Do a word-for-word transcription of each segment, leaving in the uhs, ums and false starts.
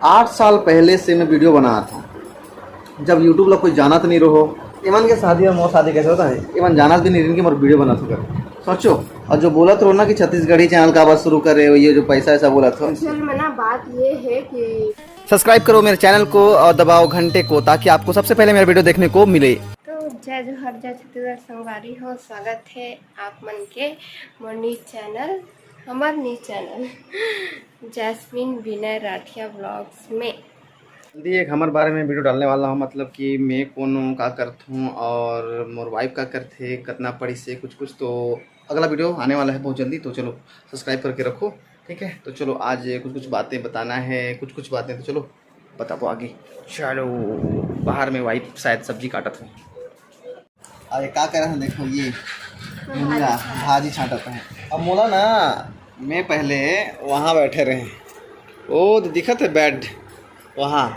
आठ साल पहले से मैं वीडियो बनात हूँ, जब YouTube ला कोई जानत नहीं रहो। एमन के शादी और मोर शादी कैसे होता है, एमन जानत भी नहीं रहिन कि मोर वीडियो बनात हूँ कर। सोचो, और जो बोलत रहो ना कि छत्तीसगढ़ी चैनल काबर शुरू करे हो, ये जो पैसा ऐसा बोलत हो। एक्चुअल में ना बात ये है कि सब्सक्राइब करो मेरे चैनल को और दबाओ घंटे को, ताकि आपको सबसे पहले मेरा वीडियो देखने को मिले। तो जय जोहार, जय छत्तीसगढ़ संगवारी हो, स्वागत है आप मन के मोर न्यूज चैनल, हमार न्यूज चैनल जैस्मिन विनय राठिया ब्लॉग्स में। जल्दी एक हमर बारे में वीडियो डालने वाला हूँ, मतलब कि मैं कौन हूँ, का करत हूँ और मोर वाइफ का करथे, कितना पढ़ी से, कुछ कुछ। तो अगला वीडियो आने वाला है बहुत जल्दी, तो चलो सब्सक्राइब करके रखो, ठीक है। तो चलो आज कुछ कुछ बातें बताना है, कुछ कुछ बातें, तो चलो बताबो आगे। चलो, बाहर में वाइफ शायद सब्जी काटत है। अरे का करे हैं, देखो ये मुनगा भाजी छांटत है। अब मोला ना, मैं पहले वहाँ बैठे रहे, वो तो दिखत है बेड वहाँ।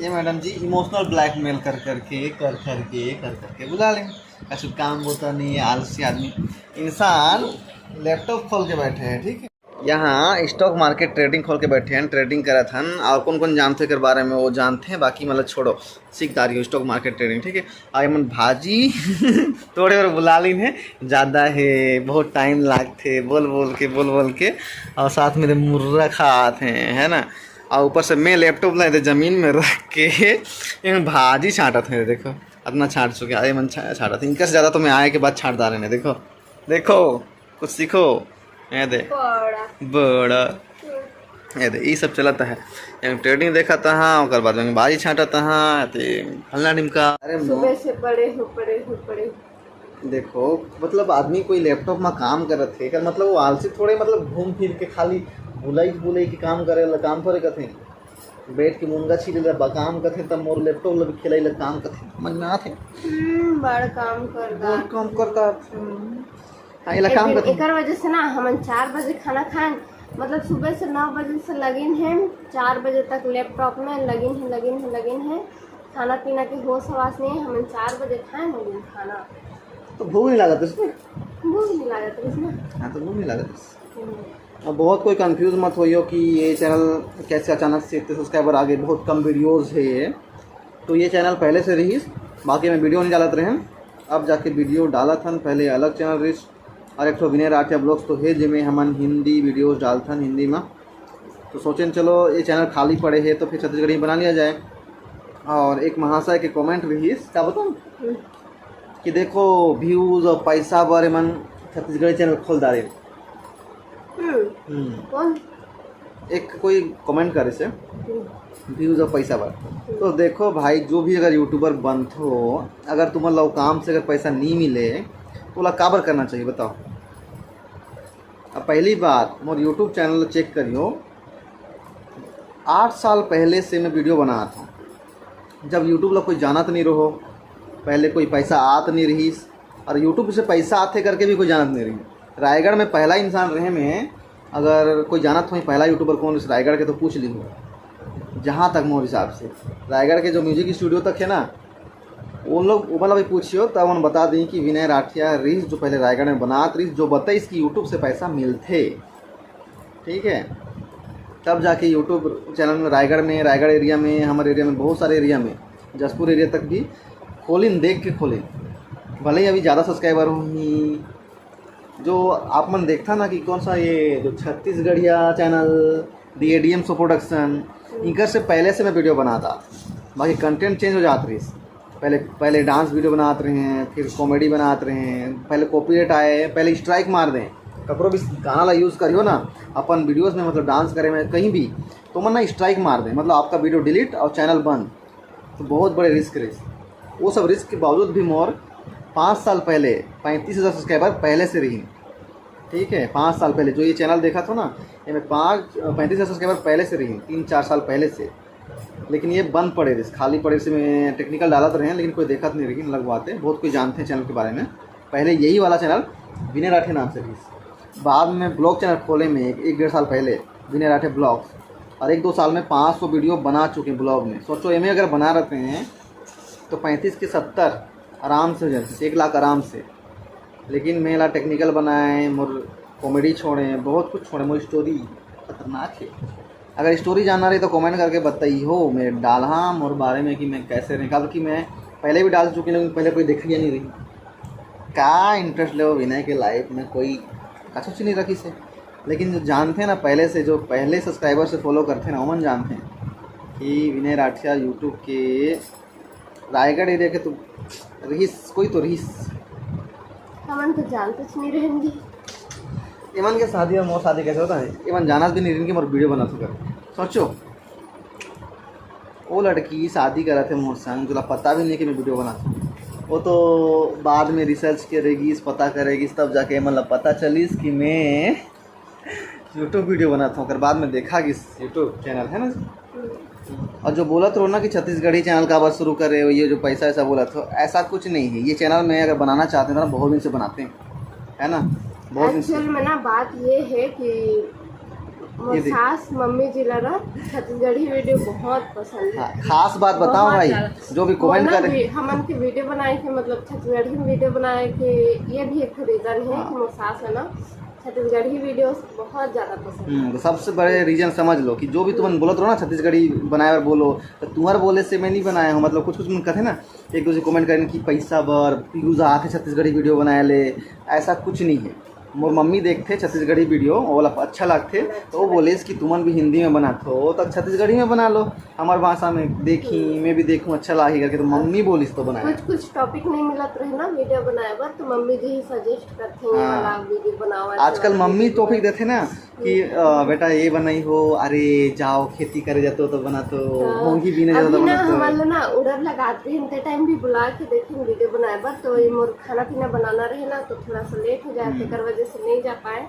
ये मैडम जी इमोशनल ब्लैकमेल कर करके, कर करके, कर करके बुला लें। कछु काम होता नहीं है, आलसी आदमी। इंसान लैपटॉप खोल के बैठे हैं, ठीक है। यहाँ स्टॉक मार्केट ट्रेडिंग खोल के बैठे हैं, ट्रेडिंग करत हन। और कौन कौन जानते के बारे में, वो जानते हैं, बाकी मतलब छोड़ो, सीख डारियो स्टॉक मार्केट ट्रेडिंग, ठीक है। और एमन भाजी थोड़े और बुला लीन है, ज़्यादा है, बहुत टाइम लागथे बोल बोल के, बोल बोल के। और साथ में दे मुर्रा खात हैं, है ना। और ऊपर से मैं लैपटॉप ला दे जमीन में रख के एमन भाजी छांटत हैं। देखो, इतना छांट चुके, अरे मन छा-, छांटत हैं। इनका से ज़्यादा तो मैं आए के बाद छांट डारे ने। देखो, देखो, कुछ सीखो। ये दे। बड़ा। बड़ा। ये दे, ई सब चलत है। एम ट्रेडिंग देखत हा, ओकर बाद में बाजी छांटत हा, ते फलना ढिमका। अरे सुबह से पड़े हो, पड़े हो, पड़े हो। देखो, मतलब आदमी कोई लैपटॉप में काम करत है, एकर मतलब वो आलसी थोड़े, मतलब घूम फिर के खाली बुलाई बुलाई के काम करे ला काम थोड़े करथे। बैठ के मुनगा छीले ला बा काम करथे, तब मोर लैपटॉप ला भी खेलाई ला काम करथे, समझ में आथे। हम्म, बड़ काम करता। बड़ काम करता। हम्म। हाँ, ये ला एक काम दिन करथे। एकर वजह से ना हमन चार बजे खाना खाएन, मतलब सुबह से नौ बजे से लगिन है, चार बजे तक लैपटॉप में लगिन है, लगिन है, लगिन है। खाना पीना के होश हवास नहीं है, हमन चार बजे खाएन वो दिन खाना। तो भूख नहीं लागत इसमें? भूख नहीं लागत इसमें। हाँ, तो भूख नहीं लागत इस। हम्म। अब बहुत कोई कंफ्यूज मत होइयो कि ये चैनल कैसे अचानक से इतने सब्सक्राइबर आ गए, बहुत कम वीडियोज़ है ये। तो ये चैनल पहले से रहिस, बाकी मैं वीडियो नहीं डालत रहेन, अब जाके वीडियो डालत हन। पहले अलग चैनल रहिस, और एक ठो विनय राठिया ब्लॉग्स तो है, जेमे हमन हिंदी वीडियोज़ डालथन हिंदी में। तो सोचेन चलो ये चैनल खाली पड़े है तो फिर छत्तीसगढ़ी बना लिया जाए। और एक महाशय के कमेंट रहिस, का बताऊँ? हम्म। कि देखो व्यूज़ और पैसा बर एमन छत्तीसगढ़ी चैनल खोल डारे। हम्म। हम्म। कौन? एक कोई कमेंट करे से, हम्म। व्यूज़ और पैसा बर। हम्म। तो देखो भाई, जो भी अगर यूट्यूबर बनथो, अगर तुमन ला वो काम से अगर पैसा नहीं मिले, तो ओला काबर करना चाहिए बताओ? अब पहली बात, मोर यूट्यूब चैनल ला चेक करियो, आठ साल पहले से मैं वीडियो बनात हूँ, जब यूट्यूब ला कोई जानत नहीं रहो, पहले कोई पैसा आत नहीं रहिस, और यूट्यूब से पैसा आथे करके भी कोई जानत नहीं रही। रायगढ़ में पहला इंसान रहे मैं, अगर कोई जानत हो पहला यूट्यूबर कौन इस रायगढ़ के, तो पूछ लीजिए। जहाँ तक मोर हिसाब से रायगढ़ के जो म्यूजिक स्टूडियो तक है ना, उन लोग, वो वाला भी पूछियो, तब उन बता दी कि विनय राठिया रहिस जो पहले रायगढ़ में बनात रहिस, जो बताइस कि यूट्यूब से पैसा मिलथे, ठीक है। तब जाके यूट्यूब चैनल में रायगढ़ में, रायगढ़ एरिया में, हमारे एरिया में, बहुत सारे एरिया में, जशपुर एरिया तक भी खोलिन, देख के खोलिन। भले ही अभी ज़्यादा सब्सक्राइबर होही, जो आप मन देखता ना कि कौन सा ये जो छत्तीसगढ़िया channel, D A D M show production, इनकर से पहले से मैं वीडियो बनाता, बाकी कंटेंट चेंज हो जात रहिस। पहले, पहले डांस वीडियो बनात रहे हैं, फिर कॉमेडी बनात रहे हैं, पहले कॉपीराइट आए, पहले स्ट्राइक मार दें, ककरो भी गाना ला यूज़ करियो ना अपन वीडियोज़ में, मतलब डांस करे में कहीं भी, तो मन ना स्ट्राइक मार दें, मतलब आपका वीडियो डिलीट और चैनल बंद। तो बहुत बड़े रिस्क रहे। वो सब रिस्क के बावजूद भी मोर पाँच साल पहले पैंतीस हज़ार सब्सक्राइबर पहले से रही, ठीक है। पाँच साल पहले जो ये चैनल देखा था ना, ये मैं पाँच, पैंतीस हज़ार सब्सक्राइबर पहले से रही, तीन चार साल पहले से। लेकिन ये बंद पड़े रहिस, खाली पड़े रहिस, मैं टेक्निकल डालत रहे, लेकिन कोई देखत नहीं रही, लगवाते, बहुत कोई जानते हैं चैनल के बारे में। पहले यही वाला चैनल विनय राठे नाम से रहिस, बाद में ब्लॉग चैनल खोले में एक, एक डेढ़ साल पहले विनय राठे ब्लॉग्स, और एक दो साल में पाँच सौ वीडियो बना चुके ब्लॉग में। सोचो, एमे अगर बना रहते हैं तो पैंतीस के सत्तर आराम से हो जाते, एक लाख आराम से। लेकिन मैं ला टेक्निकल बनाए, मोर कॉमेडी छोड़े, बहुत कुछ छोड़े, मोर स्टोरी खतरनाक है। अगर स्टोरी जानना रही तो कमेंट करके बताइए हो मेरे डालहा मोर बारे में कि मैं कैसे रही, काबर कि मैं पहले भी डाल चुकी हूँ, लेकिन पहले कोई देखा नहीं रही। का इंटरेस्ट ले विनय के लाइफ में, कोई कछु नहीं रखी से। लेकिन जो जानते हैं ना पहले से, जो पहले सब्सक्राइबर से फॉलो करते हैं ना, ओमन जानते हैं कि विनय राठिया यूट्यूब के रायगढ़ एरिया के तो रहीस, कोई तो रहीस। हमन तो जानते नहीं रहेंगे। इमन के शादी और मोर शादी कैसे होता है, इमन जानत भी नहीं रहिन कि मोर वीडियो बनात हो कर। सोचो, वो लड़की शादी करत है मोर संग, तुला पता भी नहीं कि मैं वीडियो बनात हूँ। वो तो बाद में रिसर्च करेगी, पता करेगी, तब जाके मतलब पता चलिस कि मैं यूट्यूब वीडियो बनात हूँ। ओकर बाद में देखा कि यूट्यूब चैनल है ना। और जो बोलत रहो ना कि छत्तीसगढ़ी चैनल काबर शुरू करे हो, ये जो पैसा ऐसा बोलत हो, ऐसा कुछ नहीं है। ये चैनल मैं अगर बनाना चाहते थे ना, बहुत दिन से बनाते हैं, है ना, बहुत दिन से। एक्चुअल में ना बात ये है कि मोर ये देख। सास मम्मी जी ला ना छत्तीसगढ़ी वीडियो बहुत पसंद है। हाँ, खास बात बताओ बहुत भाई, ज्यादा। जो भी कमेंट मोला करे। भी, हमन के वीडियो बनाए के मतलब छत्तीसगढ़ी में वीडियो बनाए के ये भी एक रीजन है हाँ। कि मोर सास है ना छत्तीसगढ़ी वीडियो बहुत ज्यादा पसंद है। हम्म, तो सबसे बड़े रीजन समझ लो कि जो भी तुमन बोलत रहो ना, छत्तीसगढ़ी बनाए बर बोलो, तो तुम्हार बोले से मैं नहीं बनाया हूँ। मतलब कुछ कुछ मन कहते ना, एक दूसरे कमेंट करें कि पैसा बर व्यूज आते छत्तीसगढ़ी वीडियो बनाए ले, ऐसा कुछ नहीं है। मोर मम्मी देखते छत्तीसगढ़ी वीडियो, ओला अच्छा लगते, तो वो बोले कि तुमन भी हिंदी में बनाते हो तो छत्तीसगढ़ी में बना लो, हमार भाषा में देखी, मैं भी देखूँ, अच्छा लागी करके, तो मम्मी बोलिस तो बनाया। कुछ कुछ टॉपिक नहीं मिलत रहे ना वीडियो बनाए बर, तो मम्मी जी ही सजेस्ट करते हैं, ये हाँ। वाला वीडियो बनाओ, ऐसे आजकल वाला मम्मी वीडियो टॉपिक बनाओ। देते ना कि अ, बेटा ये बनाई हो, अरे जाओ खेती करे जाते हो तो बना तो, हाँ। मोंगी बीने जाते हो अभी तो ना बना तो। हमन ला ना उड़द लगात रहिन ते टाइम भी बुला के देखिन वीडियो बनाए बर, तो ये मोर खाना पीना बनाना रहे ना, तो थोड़ा सा लेट हो जाए, हम्म। तेकर वजह से नहीं जा पाए।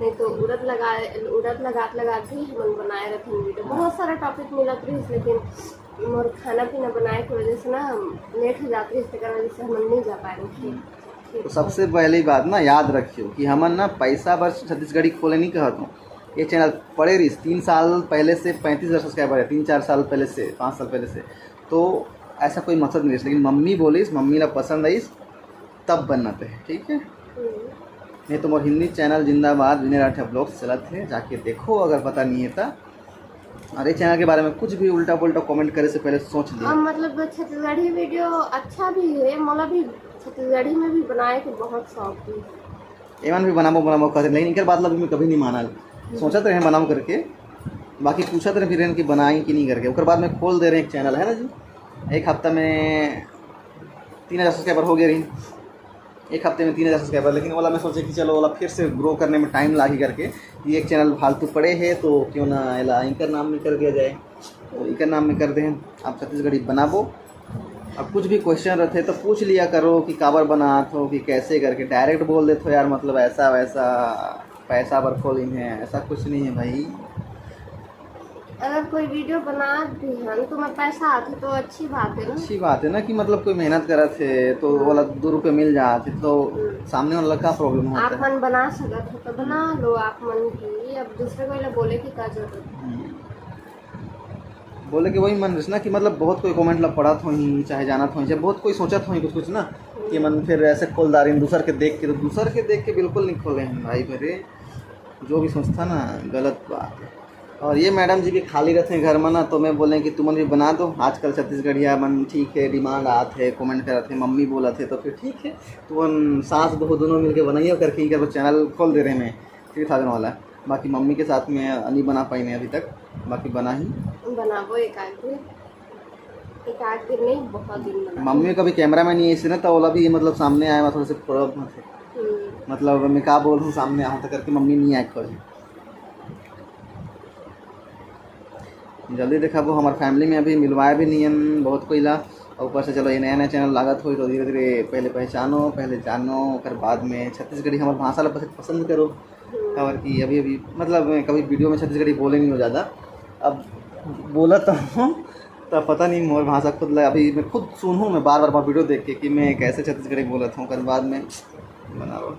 नहीं तो उड़द लगा उड़द लगात लगात भी हमन बनाए रहथिन वीडियो। बहुत सारा टॉपिक मिलत रहिस, लेकिन मोर खाना पीना बनाए के वजह से ना लेट हो जात रहिस, तेकर वजह से हमन नहीं जा पाए खेत। तो सबसे पहली बात ना याद रखियो कि हमन ना पैसा बर छत्तीसगढ़ी खोले नहीं कहत हूँ। ये चैनल पड़े रहिस तीन साल पहले से, पैंतीस हज़ार सब्सक्राइबर है, तीन चार साल पहले से, पाँच साल पहले से। तो ऐसा कोई मकसद नहीं रहिस, लेकिन मम्मी बोलिस, मम्मी ला पसंद आइस, तब बनना पे, ठीक है। हम्म। नहीं तो मोर हिंदी चैनल जिंदाबाद, विनय राठिया ब्लॉग्स चलत है, जाके देखो अगर पता नहीं है तो। और ये चैनल के बारे में कुछ भी उल्टा पुल्टा कमेंट करे से पहले सोच लियो। हाँ, मतलब छत्तीसगढ़ी वीडियो अच्छा भी है, मोला भी छत्तीसगढ़ी में भी बनाए के बहुत शौक भी है। एमन भी बनाबो बनाबो कहते, लेकिन इनकर बात ला भी मैं कभी नहीं माना। सोचत रहे बनाओ करके, बाकी पूछत रहे फिर कि बनाई कि नहीं करके। ओकर बाद में खोल दे रहे एक चैनल, है ना जी, एक हफ्ता में तीन हज़ार सब्सक्राइबर हो गए रही, एक हफ्ते में तीन हज़ार सब्सक्राइबर। लेकिन ओला मैं सोचे कि चलो ओला फिर से ग्रो करने में टाइम लागी करके, ये एक चैनल फालतू पड़े है तो क्यों ना एला एंकर नाम में कर दिया जाए। तो एकर नाम में कर दे हैं, आप छत्तीसगढ़ी बनाबो। अब कुछ भी क्वेश्चन रहते तो पूछ लिया करो कि काबर बनात हो कि कैसे करके, डायरेक्ट बोल देते हो यार, मतलब ऐसा वैसा पैसा बर खोलिन है, ऐसा कुछ नहीं है भाई। अगर कोई वीडियो बनात भी हन तो मैं पैसा आते तो अच्छी बात है ना। अच्छी बात है ना कि मतलब कोई मेहनत करत है तो वाला दो रुपये मिल जाते तो सामने वाला का प्रॉब्लम होता आप है। मन बना सकत हो तो बना लो आप मन भी, अब दूसरे कोई ला बोले की का जरूरत है? हम्म। बोले कि वही मन रहिस ना कि मतलब बहुत कोई कमेंट ला पढ़त होही, चाहे जानत होही, चाहे बहुत कोई सोचत होही कुछ कुछ ना कि मन फिर ऐसे खोल डारिन दूसर के देख के, तो दूसर के देख के बिल्कुल नहीं खोले हैं भाई मेरे। जो भी सोचता ना गलत बात है। और ये मैडम जी भी खाली रहते हैं घर में ना, तो मैं बोले कि तुमन भी बना दो, आजकल छत्तीसगढ़िया मन ठीक है, डिमांड आत है, कमेंट करत है, मम्मी बोलत है, तो फिर ठीक है, तुमन सास बहू दोनों मिलके बनाइए करके इनका चैनल खोल दे रहे हैं मैं थ्री थाउजेंड वाला। बाकी मम्मी के साथ में नहीं बना पाई मैं अभी तक, बाकी बना ही। बनाबो एक आध दिन, एक आध दिन नहीं, बहुत दिन बना। मम्मी कभी कैमरा में नहीं ऐसे ना, तो ओला भी मतलब सामने आए, मतलब से प्रॉब्लम है। हम्म। मतलब मैं का बोल हूँ, सामने आऊँ तो करके मम्मी नहीं आए खोज। जल्दी देखाबो, हमार फैमिली में अभी मिलवाए भी नहीं हन बहुत कोई ला। और ऊपर से चलो ये नया नया चैनल लागत होई तो धीरे धीरे पहले पहचानो, पहले जानो, ओकर बाद में छत्तीसगढ़ी हमार भाषा ला पस-, पसंद करो। और कि अभी अभी मतलब मैं कभी वीडियो में छत्तीसगढ़ी बोले नहीं हो ज़्यादा। अब बोलत हूँ तो पता नहीं मोर भाषा खुद ला, अभी मैं खुद सुनूँ, मैं बार बार वीडियो देख के कि मैं कैसे छत्तीसगढ़ी बोलत हूँ, ओकर बाद में बनाओ।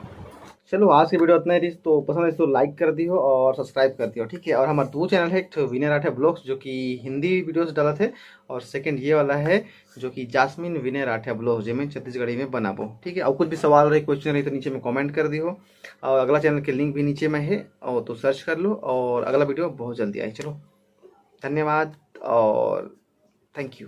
चलो आज की वीडियो इतना ही रही, तो पसंद है तो लाइक कर दियो और सब्सक्राइब कर दियो, ठीक है। और हमारे दो चैनल है, एक ठो विनय राठिया ब्लॉग्स जो कि हिंदी वीडियोस डालत है, और सेकंड ये वाला है जो कि जास्मिन विनय राठिया ब्लॉग्स, जेमे छत्तीसगढ़ी में बनाबो, ठीक है। और कुछ भी सवाल रही, क्वेश्चन रही तो नीचे में कमेंट कर दियो, और अगला चैनल के लिंक भी नीचे में है, और तो सर्च कर लो, और अगला वीडियो बहुत जल्दी आए। चलो। धन्यवाद और थैंक यू।